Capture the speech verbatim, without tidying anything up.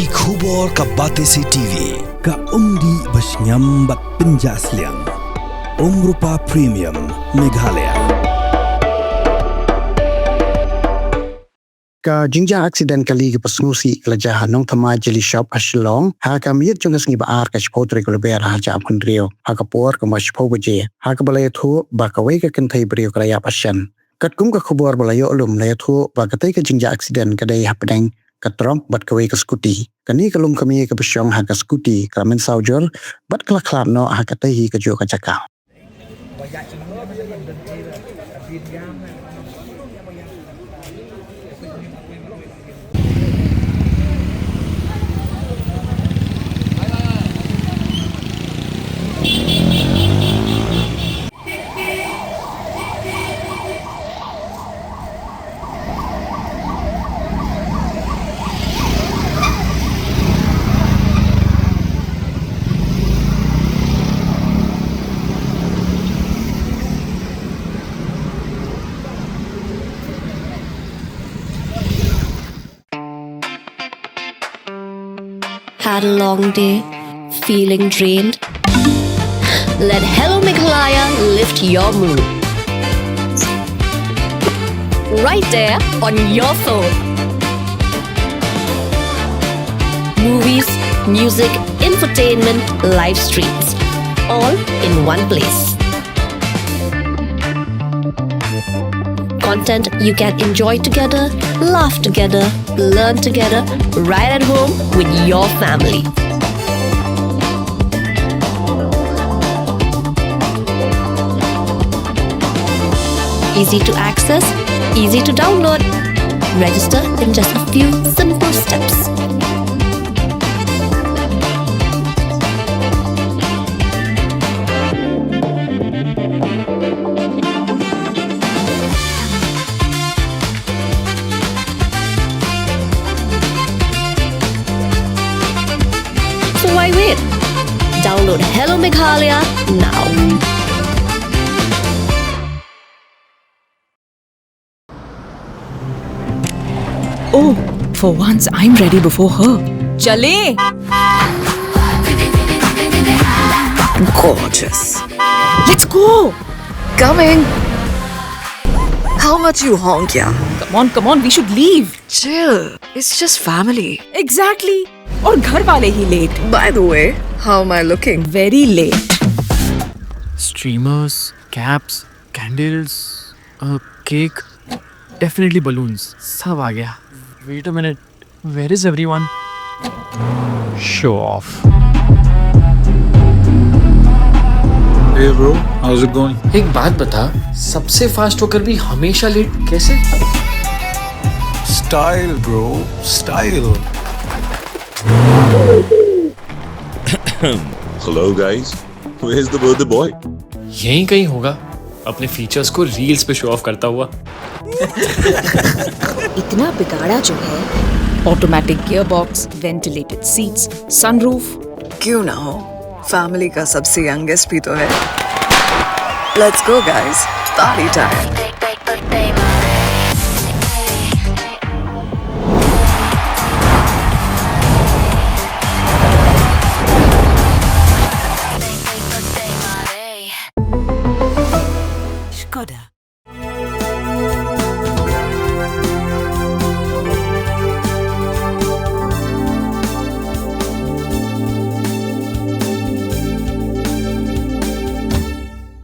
Ki khubor ka Batesi T V, ka umdih ba shngiam bad pynjah sliang. Umrupa Premium, Meghalaya. Ka jingjia aksiden kali kaba sngewsih ka la jia ha Nongthymmai Jelly Shop ha Shillong ha ka miet jong ka sngi ba ar ka shiphew tarik u Lber ar hajar arphew hynriew. Ha ka por kumba shiphew baje, ha kaba la ïathuh ba kawei ka kynthei briew ka la ïap ha shen. Katkum ka khubor ba la ïoh lum, la ïathuh ba katei ka jingjia aksiden ka dei hapdeng ka trok bad kawei ka skuti. Kane ka lum ka mih kaba shong ha ka skuti ka la mynsaw jur bad ka la khlad noh ha katei hi kajuh ka jaka. Had a long day? Feeling drained? Let Hello Meghalaya lift your mood. Right there on your phone. Movies, music, infotainment, live streams, all in one place. Content you can enjoy together, laugh together, learn together, right at home with your family. Easy to access, easy to download. Register in just a few simple steps. So why wait? Download Hello Meghalaya now. Oh, for once I'm ready before her. Chale! Gorgeous. Let's go! Coming! How much you honk, yeah? Come on, come on, we should leave. Chill. It's just family. Exactly. और घर वाले ही late. By the way, how am I looking? Very late. Streamers, caps, candles, a cake, definitely balloons. सब आ गया. Wait a minute. Where is everyone? Show off. Hey bro, how's it going? एक बात बता, सबसे फास्ट होकर भी हमेशा लेट कैसे? Style, bro, style. Hello guys, where's the birthday boy? यहीं कहीं होगा, अपने फीचर्स को रील्स पे शो ऑफ करता हुआ. इतना बिगाड़ा जो है. Automatic gearbox, ventilated seats, sunroof. क्यों ना हो, फैमिली का सबसे यंगेस्ट भी तो है. Let's go guys, party time.